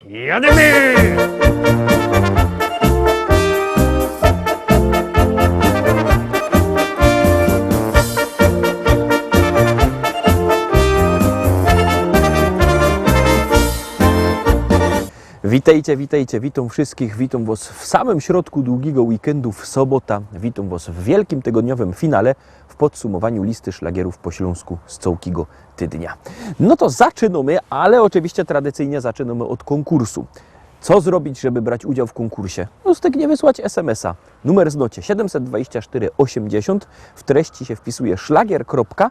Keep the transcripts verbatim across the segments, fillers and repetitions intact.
Jadymy! Witejcie, witejcie, witōm wszyskich, witōm wos w samym środku dugigo weekendu, w sobota. Witōm wos w wielkim tygodniowym finale, w podsumowaniu listy szlagierōw po ślōnsku z cołkigo tydnia. No to zaczynōmy, ale ôczywiście tradycyjnie zaczynōmy ôd kōnkursu. Co zrobić, żeby brać udział w kōnkursie? No, styknie wysłać S M S-a. Numer znocie, siedymset dwadzieścia sztyry osiemdziesiōnt, w treści sie wpisuje szlagier, kropka,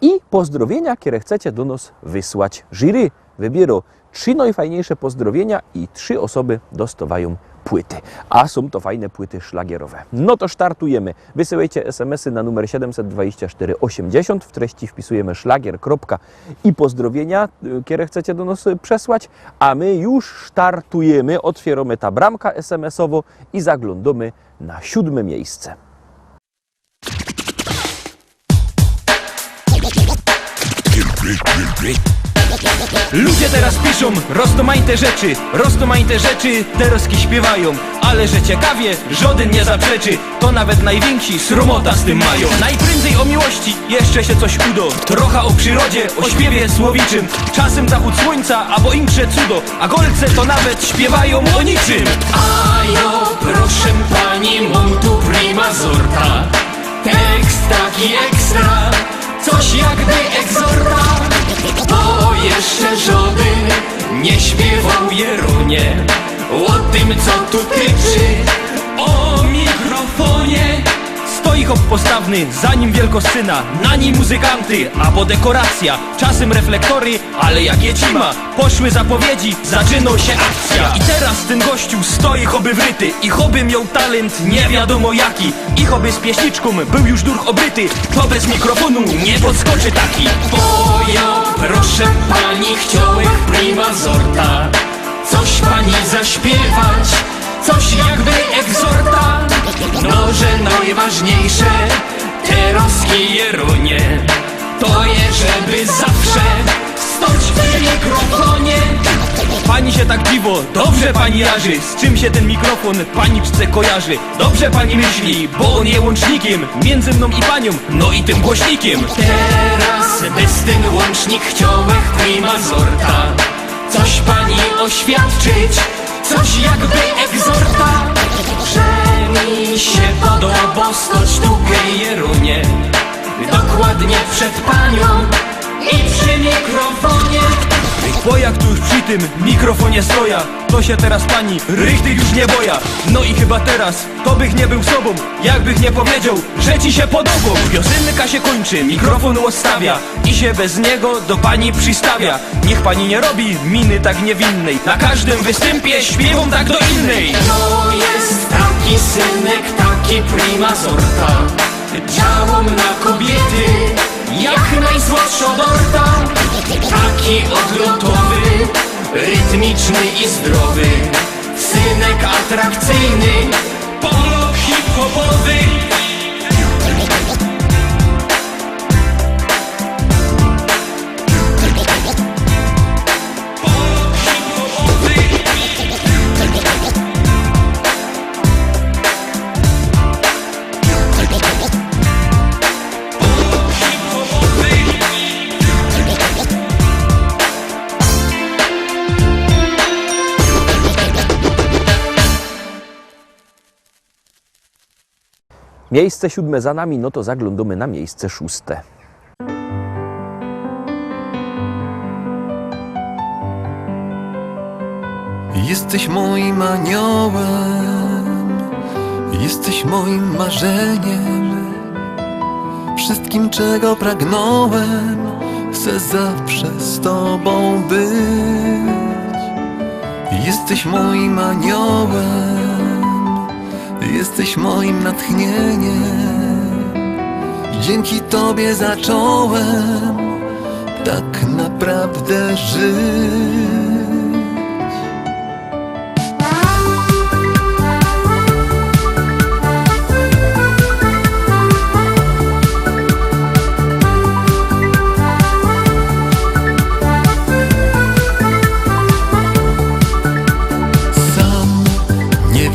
i pozdrowienia, kere chcecie do nos wysłać. Jury wybiero trzi nojfajniejsze pozdrowienia i trzi ôsoby dostŏwajōm płyty. A sōm to fajne płyty szlagierowe. No to sztartujymy. Wysyłejcie S M S-y na numer siedymset dwadzieścia sztyry osiemdziesiōnt, w treści wpisujymy szlagier, kropka, i pozdrowienia, y, kere chcecie do nos, y, przesłać, a my już sztartujymy, ôtwiyrōmy ta bramka S M S-owŏ i zaglōndōmy na siōdme miejsce. Ludzie teraz piszōm roztōmajte rzeczy, roztōmajte rzeczy terŏzki śpiywajōm, ale że ciekawie, żŏdyn niy zaprzeczy, to nawet nojwiynkszi srōmota z tym majōm. Nojpryndzej ô miłości jeszcze sie coś udŏ, trocha ô przirodzie, ô śpiewie słowiczym, czasym zachōd słōńca abo insze cudo. A golce to nawet śpiywajōm ô niczym. A jo, proszã pani, mōm tu prima zorta. Tekst taki ekstra, coś jakby egzorta. Bo jeszcze żŏdyn niy śpiywoł, Jeronie, ô tym, co tu tyczy, ô mikrofōnie. Stoi chop postawny, za nim wielko scena, na nij muzykanty abo dekoracyjŏ, czasym reflektory, ale jak je cima, poszły zapowiedzi, zaczynŏ sie akcyjŏ. I terŏz tyn gościu stoi choby wryty i choby mioł talynt niy wiadōmo jaki. I choby z pieśniczkōm bōł już durch ôbryty, to bez mikrofōnu niy podskoczy taki. Bo jo, proszã pani, chciołech prima zorta coś pani zaśpiywać, coś jakby egzorta. No, że nojważniyjsze terŏzki, Jeronie, to je, żeby zawsze stoć przi mikrofōnie. Pani sie tak dziwŏ, dobrze pani jarzy, z czym sie tyn mikrofōn paniczce kojarzy. Dobrze pani myśli, bo ôn je łōncznikym miyndzy mnōm i paniōm, no i tym głośnikym. Terŏz bez tyn łōncznik chciołech prima zorta coś pani ôświadczyć, coś jakby egzorta. Że mi sie podobŏ stoć tu, Jeronie, dokładnie przed paniōm i przi mikrofōnie. Bo jak tu już przi tym mikrofōnie stojã, to sie terŏz pani richtig już niy bojã. No i chyba terŏz to bych niy bōł sobōm, jakbych niy powiedzioł, że ci sie podobōm. Piosynka sie kōńczy, mikrofōn ôstawiã i sie bez niego do pani przistawiã. Niych pani niy robi miny tak niywinnyj, na kożdym wystympie śpiywōm tak do innyj. To je taki synek, taki prima zorta, działōm na kobiyty jak nojzłodszŏ dorta. Taki ôdlotowy, rytmiczny i zdrowy, synek atrakcyjny, polo hip-hopowy. Miejsce siōdme za nami, no to zaglōndōmy na miejsce szōste. Jesteś moim aniołem, jesteś moim marzeniem, wszystkim, czego pragnąłem, chcę zawsze z tobą być. Jesteś moim aniołem, jesteś moim natchnieniem. Dzięki tobie zacząłem tak naprawdę żyć.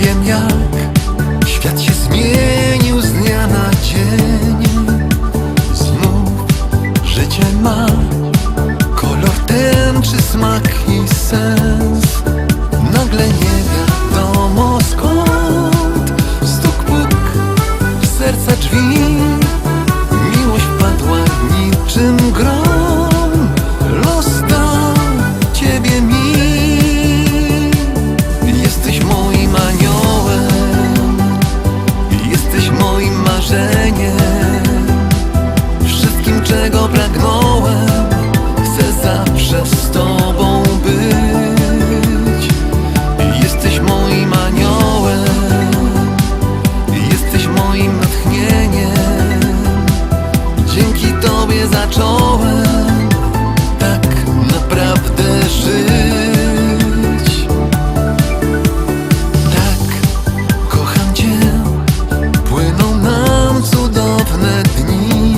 Wiem, jak świat się zmienił z dnia na dzień. Znów życie ma kolor, tęczy, smak i sens. Nagle nie wiadomo skąd stuk, puk w serca drzwi. Miłość wpadła niczym grom. Los dał ciebie mi. Jesteś moim aniołem. Jesteś moim marzeniem. Wszystkim, czego pragnąłem, chcę zawsze z tobą być. Jesteś moim aniołem. Jesteś moim natchnieniem. Dzięki tobie zacząłem tak naprawdę żyć. Tak, kocham cię. Płyną nam cudowne dni.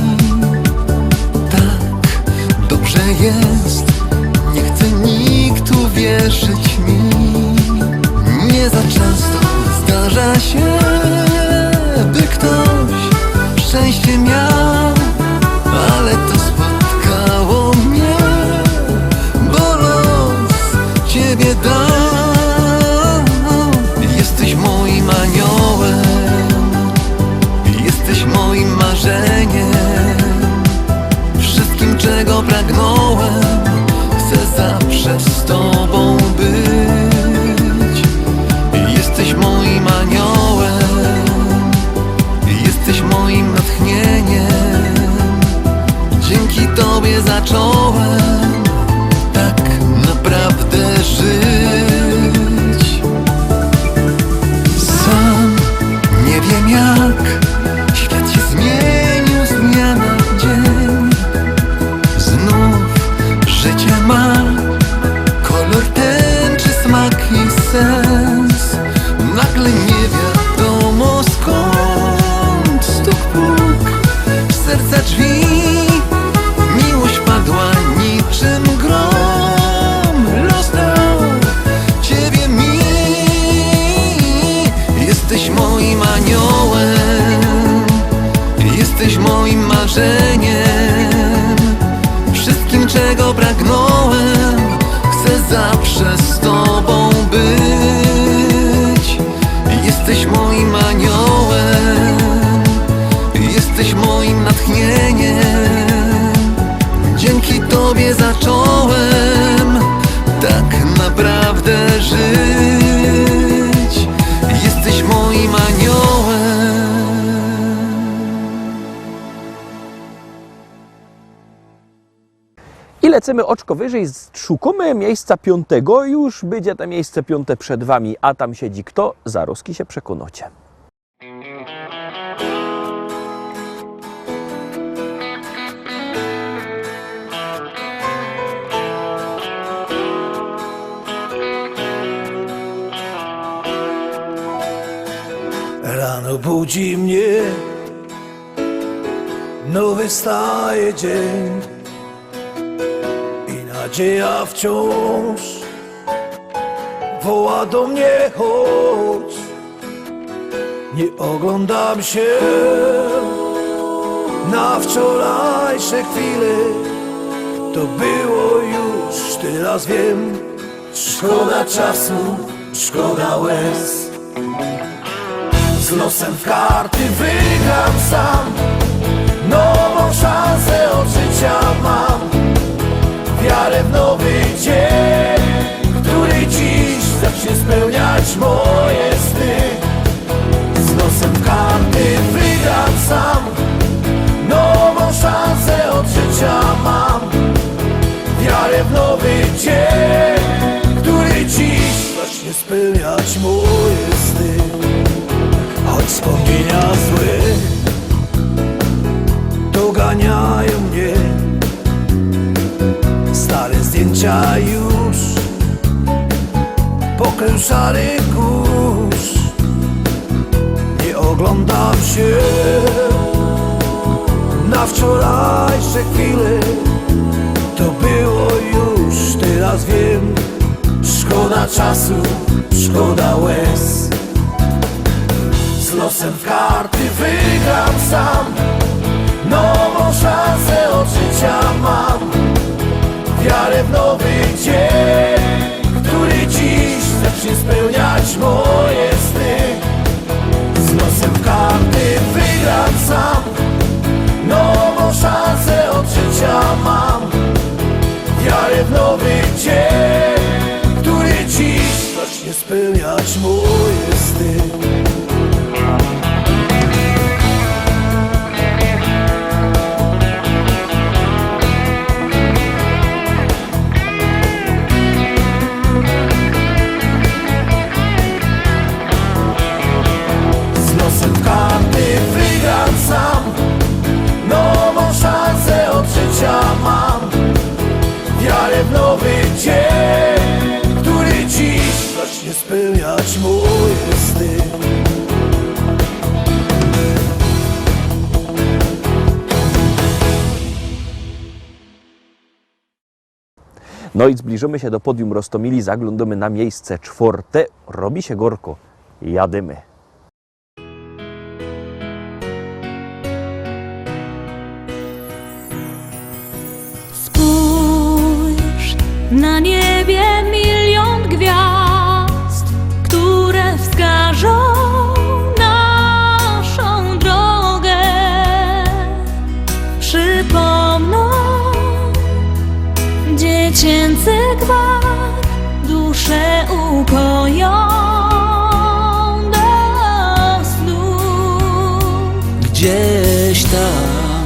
Tak, dobrze jest. Nie chce nikt uwierzyć mi. Nie za często zdarza się, by ktoś szczęście miał, ale to spotkało mnie, bo los ciebie dał. Jesteś moim aniołem. Jesteś moim marzeniem. Wszystkim, czego pragnąłem, chcę zawsze z tobą być. Jesteś moim aniołem. Jesteś moim natchnieniem. Dzięki tobie zacząłem tak naprawdę żyć. Sam nie wiem, jak świat się zmienił z dnia na dzień. Znów życie ma kolor, tęczy, smak i sens. Nagle nie wiadomo skąd stuk, puk w serca drzwi. Miłość padła niczym grom. Los dał ciebie mi. Jesteś moim aniołem. Jesteś moim marzeniem. Wszystkim, czego pragnąłem, chcę zawsze z tobą być. Jesteś moim aniołem. Jesteś moim natchnieniem. Dzięki tobie zacząłem tak naprawdę żyć. Jesteś moim aniołem. I lecymy oczko wyżyj, szukōmy miyjsca piōntego, już bydzie te miyjsce piōnte przed wami, a tam siedzi kto? Zarozki sie przekonocie. Rano budzi mnie, nowy staje dzień i nadzieja wciąż woła do mnie: chodź. Nie oglądam się na wczorajsze chwile. To było już, teraz wiem. Szkoda czasu, szkoda łez. Z losem w karty wygram sam. Nową szansę od życia mam. Wiarę w nowy dzień, który dziś zacznie spełniać moje sny. Z losem w karty wygram sam. Nową szansę od życia mam. Wiarę w nowy dzień, który dziś zacznie spełniać moje sny. Choć wspomnienia złe doganiają mnie, stare zdjęcia już pokrył szary kurz. Nie oglądam się na wczorajsze chwile. To było już, teraz wiem. Szkoda czasu, szkoda łez. Z losem w karty wygram sam. Nową szansę odżycia mam. Wiarę w nowy dzień, który dziś zacznie spełniać moje sny. Z losem w karty wygram sam. Nową szansę odżycia mam. Wiarę w nowy dzień, który dziś zacznie spełniać moje sny. Z losem w karty wygram sam. Nową szansę odżycia mam. Wiarę w nowy dzień, który dziś zacznie spełniać moje sny. No i zbliżymy się do podium Roztomili, zaglądamy na miejsce czwarte. Robi się gorko. Jadymy. Spójrz, na niebie milion gwiazd, które wskażą naszą drogę. Przypomną dziecięcy gwar, dusze ukoją do snu. Gdzieś tam,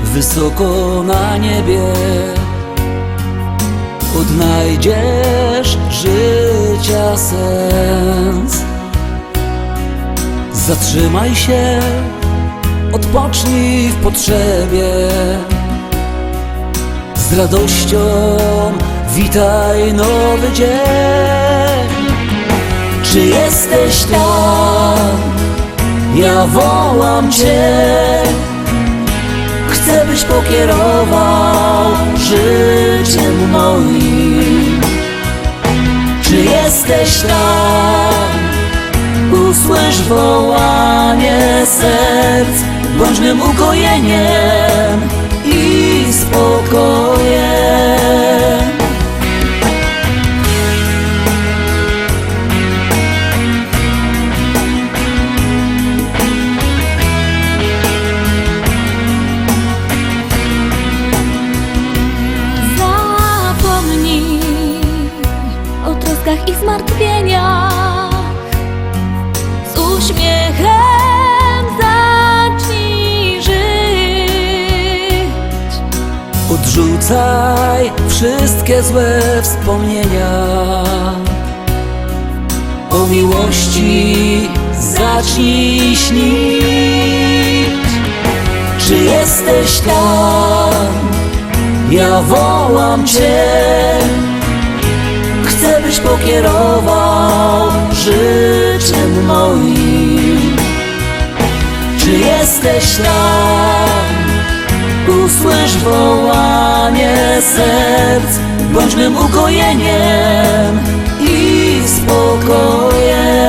wysoko na niebie, odnajdziesz życia sens. Zatrzymaj się, odpocznij w potrzebie. Z radością witaj nowy dzień. Czy jesteś tam? Ja wołam Cię. Chcę, byś pokierował życiem moim. Czy jesteś tam? Usłysz wołanie serc. Bądź mym ukojeniem i spokojem. Zapomnij o troskach i zmartwieniach. Z uśmiechem zacznij żyć. Odrzucaj wszystkie złe wspomnienia. O miłości zacznij śnić. Czy jesteś tam? Ja wołam Cię. Chcę, byś pokierował życiem moim. Czy jesteś tam? Usłysz wołanie serc. Bądź mym ukojeniem i spokojem.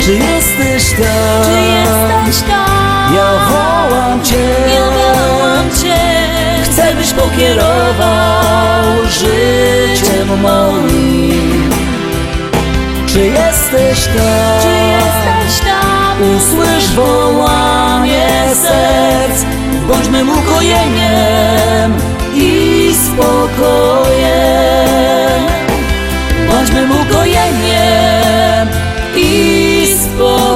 Czy jesteś tam? Czy jesteś tam? Ja wołam Cię. Ja wołam Cię. Chcę, byś pokierował życiem moim. Czy jesteś tam? Czy jesteś tam? Usłysz wołanie serc. Bądź mym ukojeniem i spokojem. Bądź mym ukojeniem i spokojem.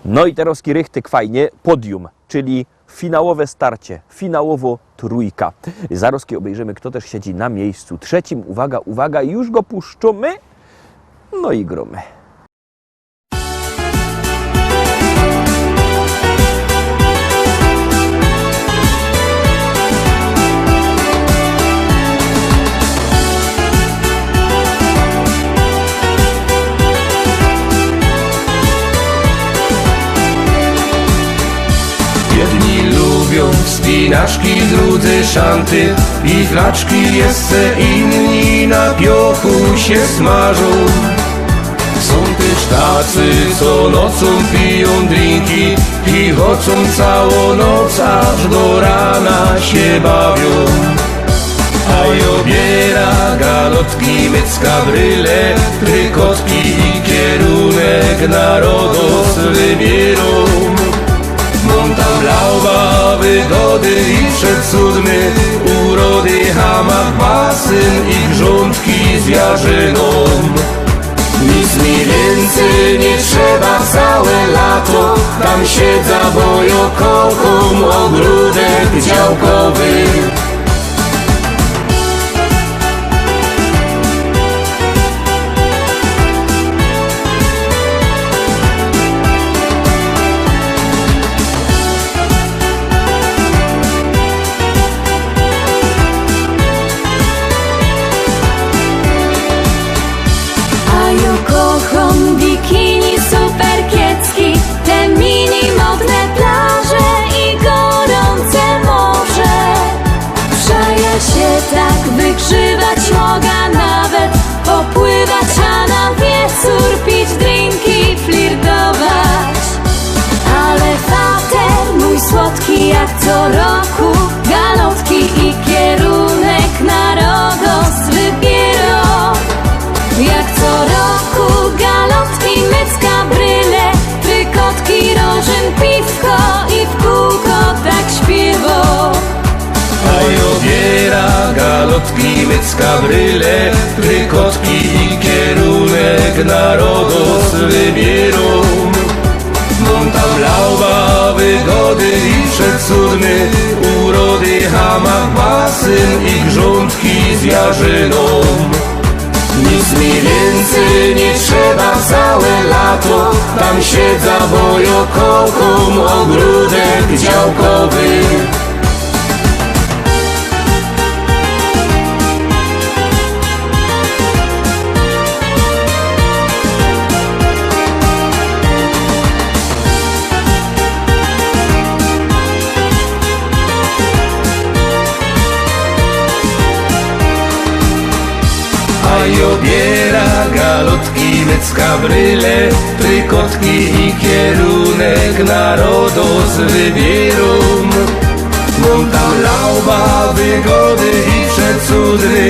No i terŏz richtig fajnie, podium, czyli finałowe starcie, finałowŏ trōjka. Zarŏz obejrzymy, fto tyż siedzi na miyjscu trzecim. Uwaga, uwaga, już go puszczōmy. No i grōmy. Jedni lubiōm spinŏczki, drudzy szanty i flaczki, jeszcze inni na piochu sie smażōm. Sōm tyż tacy, co nocōm pijōm drinki i chocōm całõ noc, aż do rana sie bawiōm. A jŏ biyra galotki, mycka, bryle, trykotki i kierunek na Rodos wybiyro. Mōm tam lauba, wygody i przecudne urody, hamak, basyn i grządki z jarzynōm. Nic mi wiyncyj niy trzeba, cołke lato tam siedzã, bo jŏ kochōm ôgrōdek działkowy. A jŏ kochōm bikini, super kiecki, te mini modne plaże i gorōnce morze. Przaja sie tak wygrziwać moga, nawet popływać, a na wieczōr pić drinki, flirtować. Ale fater mōj słodki, jak co roku, galotki i kierunek na Rodos wybiyro. Jak co roku galotki, mycka, bryle, trykotki, rożyn, piwko i w kółko tak śpiywŏ. A jŏ biyra galotki, mycka, bryle, trykotki i kierunek na Rodos wybiyro. Mōm tam lauba, wygody i przecudne urody, hamak, basyn i grządki z jarzynōm. Nic mi wiyncyj niy trzeba, cołke lato tam siedzã, bo jŏ kochōm ôgrōdek działkowy. A jŏ biyra galotki, mycka, bryle, trykotki i kierunek na Rodos wybiyro. Mōm tam lauba, wygody i przecudne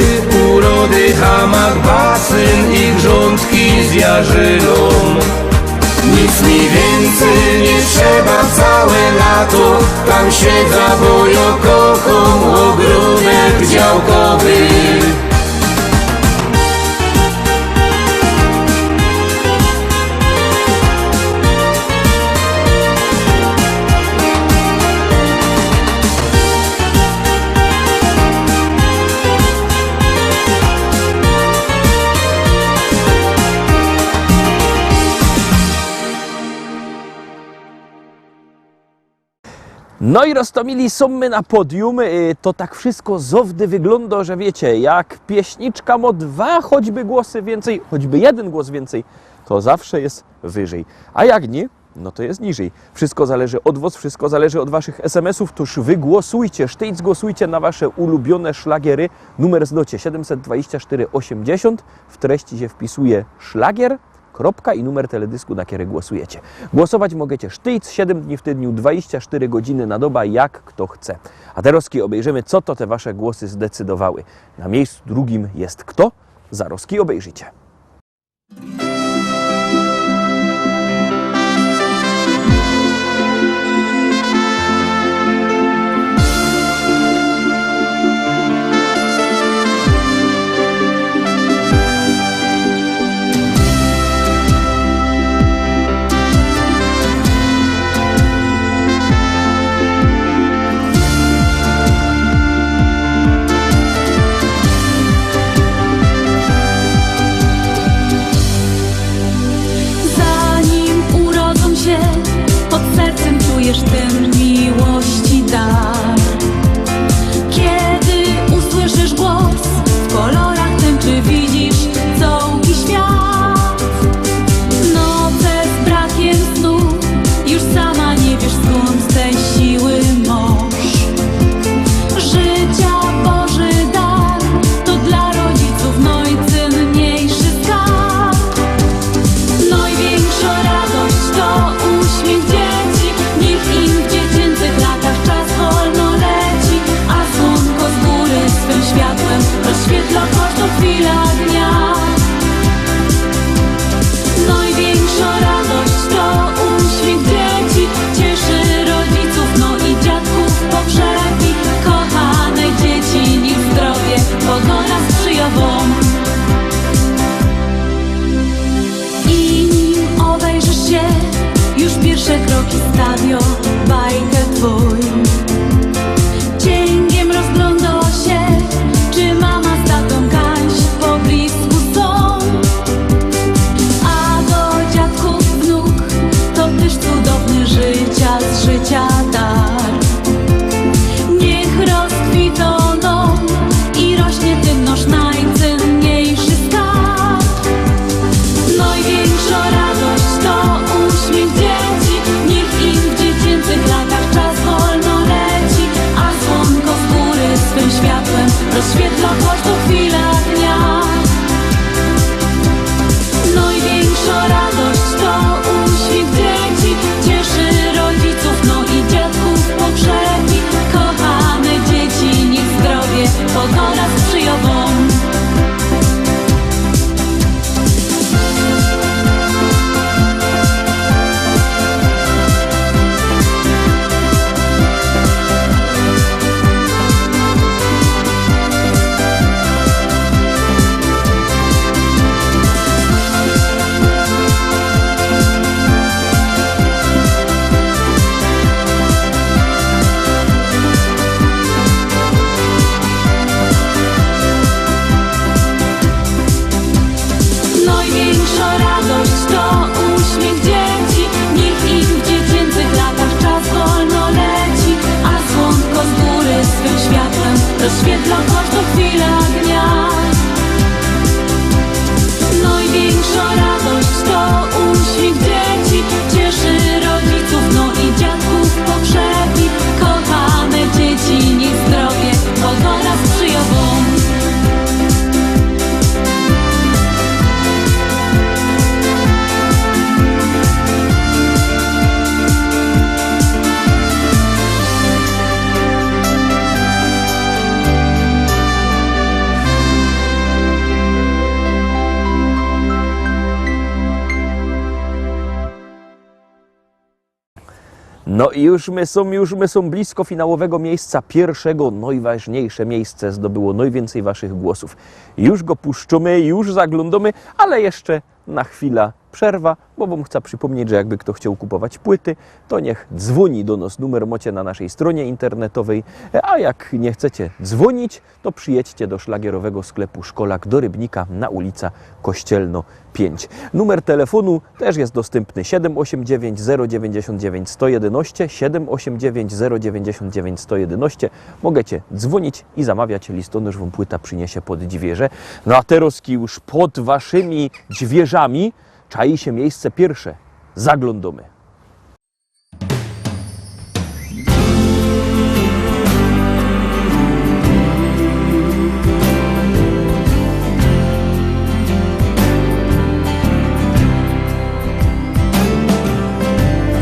urody, hamak, basyn i grządki z jarzynōm. Nic mi wiyncyj niy trzeba, cołke lato tam siedzã, bo jŏ kochōm ôgrōdek działkowy. No i roztomili sōm my na podium. Y, to tak wszysko zŏwdy wyglōndo, że wiycie, jak pieśniczka mŏ dwa choćby głosy wiyncyj, choćby jedyn głos wiyncyj, to zawsze je wyżyj. A jak niy, no to je niżyj. Wszysko zależy ôd wŏs, wszysko zależy ôd waszych S M S-ōw, tōż wy głosujcie, sztyjc głosujcie na wasze ulubiōne szlagiery. Numer zdocie: siedymset dwadzieścia sztyry ôziymdziesiōnt, w treści sie wpisuje szlagier, kropka i numer teledysku, na kery głosujecie. Głosować możycie sztyjc, siedym dni w tydniu, dwadzieścia sztyry godziny na doba, jak fto chce. A terŏzki ôbejrzymy, co to te wasze głosy zdecydowały. Na miyjscu drugim je fto? Zarŏzki ôbejrzycie. Świetla kosztuje chwila dnia. Największa radość to uśmiech dzieci. Cieszy rodziców, no i dziadków pogrzebie. Kochane dzieci, niech zdrowie, bo do nas przyjadą. No i już my sōm, już my sōm blisko finałowego miejsca. Piyrszego, nojważniyjsze miejsce zdobyło nojwiyncyj waszych głosōw. Już go puszczōmy, już zaglōndōmy, ale jeszcze na chwila przerwa, bo wōm chcã przipōmnieć, że jakby fto chcioł kupować płyty, to niech dzwōni do nos. Numer mocie na naszyj strōnie internetowyj, a jak niy chcecie dzwōnić, to przijydźcie do szlagierowego sklepu Szkolak do Rybnika na ulica Kościelno piynć. Numer telefōnu tyż je dostympny: siedym ôziym dziewiyńć, zero dziewiyńćdziesiōnt dziewiyńć, sto jedynŏście, siedym ôziym dziewiyńć, zero dziewiyńćdziesiōnt dziewiyńć, sto jedynŏście. Możycie dzwōnić i zamawiać, listōnŏrz wōm płyta przinisie pod dwiyrze. No a terŏz już pod waszymi dwiyrzami czai sie miejsce piyrsze. Zaglōndōmy.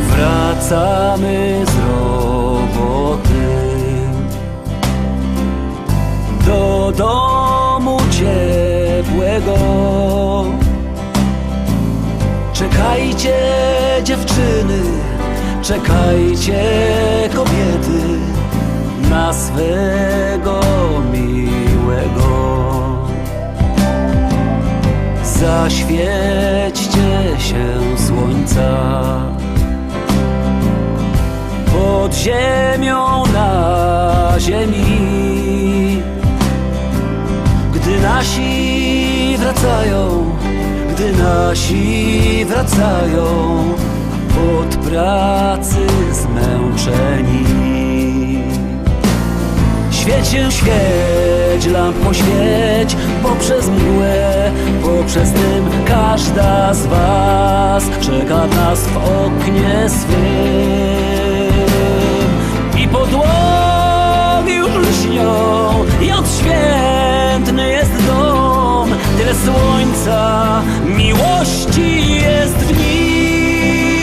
Wracamy z roboty do domu ciepłego. Czekajcie, dziewczyny, czekajcie, kobiety, na swego miłego. Zaświećcie się słońca pod ziemią, na ziemi. Gdy nasi wracają, gdy nasi wracają od pracy zmęczeni. Świeć się, świeć, lampo, świeć, poprzez mgłę, poprzez dym. Każda z was czeka nas w oknie swym. I podłogi już lśnią, i odświętny jest dom. Tyle słońca, miłości jest w nim.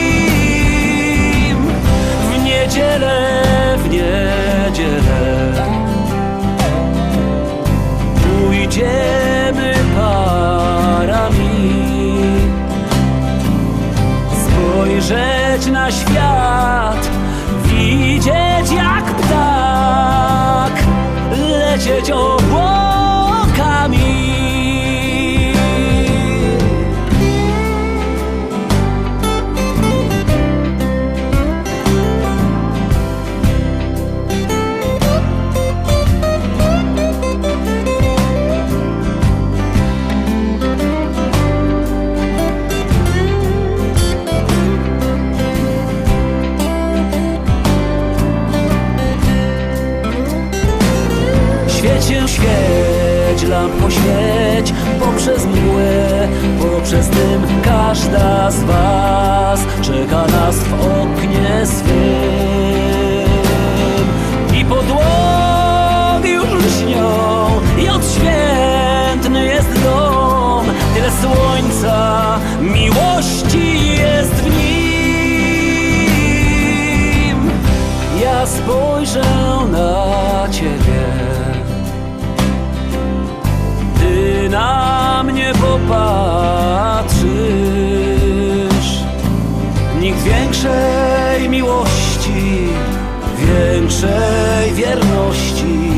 W niedzielę, w niedzielę pójdziemy parami spojrzeć na świat, widzieć, jak ptak lecieć obłokami. Świeć się, świeć, lampo, świeć, poprzez mgłę, poprzez dym. Każda z was czeka nas w oknie swym. I podłogi już lśnią, i odświętny jest dom. Tyle słońca, miłości jest w nim. Ja spojrzę na ciebie, ty na mnie popatrzysz. Nikt większej miłości, większej wierności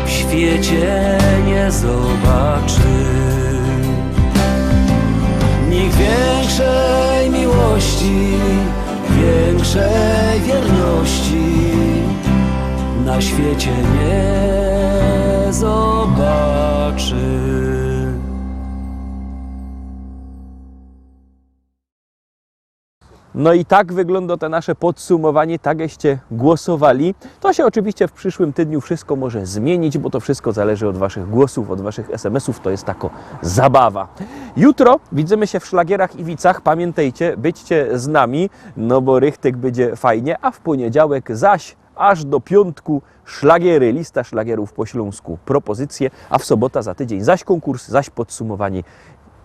w świecie nie zobaczy. Nikt większej miłości, większej wierności na świecie nie zobaczy. No i tak wyglōndo te nasze podsumowanie, tak żeście głosowali. To się oczywiście w przyszłym tydniu wszystko może zmienić, bo to wszystko zależy od waszych głosów, od waszych S M S-ów. To jest taka zabawa. Jutro widzymy się w Szlagierach i Wicach. Pamiętajcie, bydźcie z nami, no bo richtig bydzie fajnie, a w poniedziałek zaś aż do piątku szlagiery, lista szlagierów po ślōnsku, propozycje, a w sobota za tydzień zaś konkurs, zaś podsumowanie.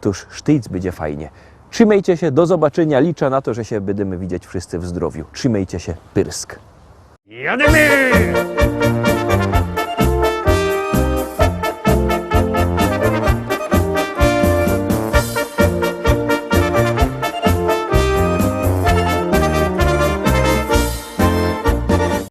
Tōż sztyjc bydzie fajnie. Trzimejcie się, do zobaczynia. Liczã na to, że się bydymy widzieć wszyscy w zdrowiu. Trzimejcie się, pyrsk. Jadymy!